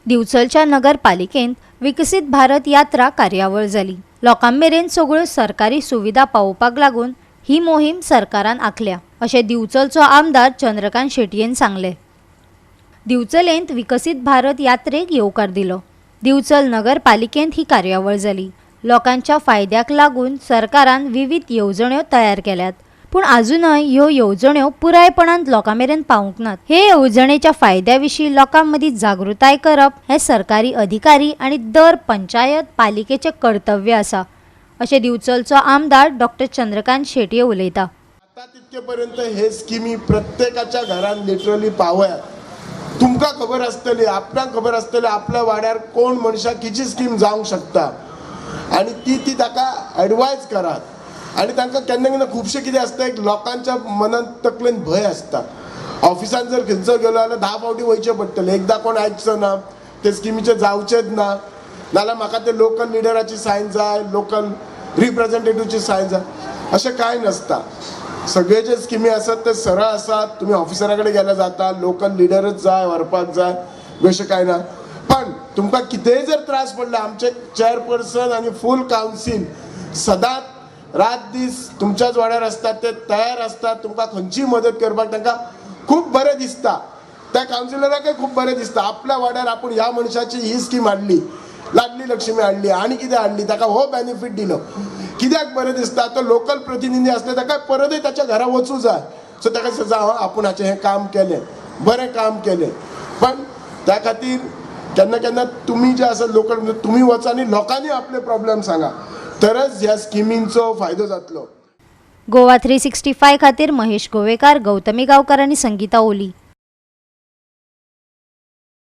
दिवचलच्या नगरपालिकेंत विकसीत भारत यात्रा कार्यावळ जाली. लोकां मेरेन सगळ्यो सरकारी सुविधा पावोवपाक लागून ही मोहीम सरकारान आंखल्या, अशें दिवचलचो आमदार चंद्रकांत शेटयेन सांगलें. दिवचलेंत विकसीत भारत यात्रेक येवकार दिलो. दिवचल नगरपालिकेंत ही कार्यावळ जाली. लोकांच्या फायद्याक लागून सरकारान विवीध येवजण्यो तयार केल्यात, पूण आजुनय ह्यो येवजण्यो पुरायपणान लोकां मेरेन पावूंक नात. हे येवजणेच्या फायद्या विशीं लोकां मदीं जागृताय करप हें सरकारी अधिकारी आनी दर पंचायत पालिकेचें कर्तव्य आसा, अशें दिवचलचो आमदार डॉक्टर चंद्रकांत शेटये उलयता. आता तितके पर्यंत हे स्किमी प्रत्येकाच्या घरान लिटरली पावयात. तुमकां खबर आसतली, आपणाक खबर आसतली, आपल्या वाड्यार कोण मनशाक कितें स्कीम जावंक शकता आनी ती ती ताका एडवायज करात. आनी तांकां केन्ना केन्ना खुबशें कितें आसता, एक लोकांच्या मनांत तकलेन भंय आसता. ऑफिसान जर खंयचो गेलो जाल्यार 10 फावटी वयचें पडटलें, एकदां कोण आयकचो ना, ते स्किमीचें जावचेंच ना, नाल्यार म्हाका ते लोकल लिडराची सायन जाय, लोकल रिप्रेझेंटेटिवची सायन जाय. अशें कांय नासता. सगळे जे स्किमी आसात ते सरळ आसात. तुमी ऑफिसरा कडेन गेल्यार जाता, लोकल लिडरच जाय व्हरपाक जाय अशें कांय ना. पण तुमकां कितेंय जर त्रास पडले, आमचे चेअरपर्सन आनी फूल कावन्सील सदांच रात दीस तुमच्याच वाड्यार आसतात. ते तयार आसतात तुमकां खंयचीय मदत करपाक. तांकां खूब बरें दिसता, त्या कावन्सिलराकय खूब बरें दिसता, आपल्या वाड्यार आपूण ह्या मनशाची ही स्कीम हाडली, लाडली लक्ष्मी हाडली आनी कितें हाडली, ताका हो बेनिफीट दिलो. कित्याक बरें दिसता? तो लोकल प्रतिनिधी आसले ताका परतय ताच्या घरा वचूं जाय. सो ताका दिसता, जावं, आपूण हाचें हें काम केलें, बरें काम केलें. पण त्या खातीर केन्ना केन्ना तुमी जे आसा लोकल, तुमी वचा आनी लोकांनी आपले प्रॉब्लेम सांगा, तरच ह्या स्किमींचो फायदो जातलो. गोवा 365 खातीर महेश गोवेकार, गौतमी गांवकर आनी संगीता ओली.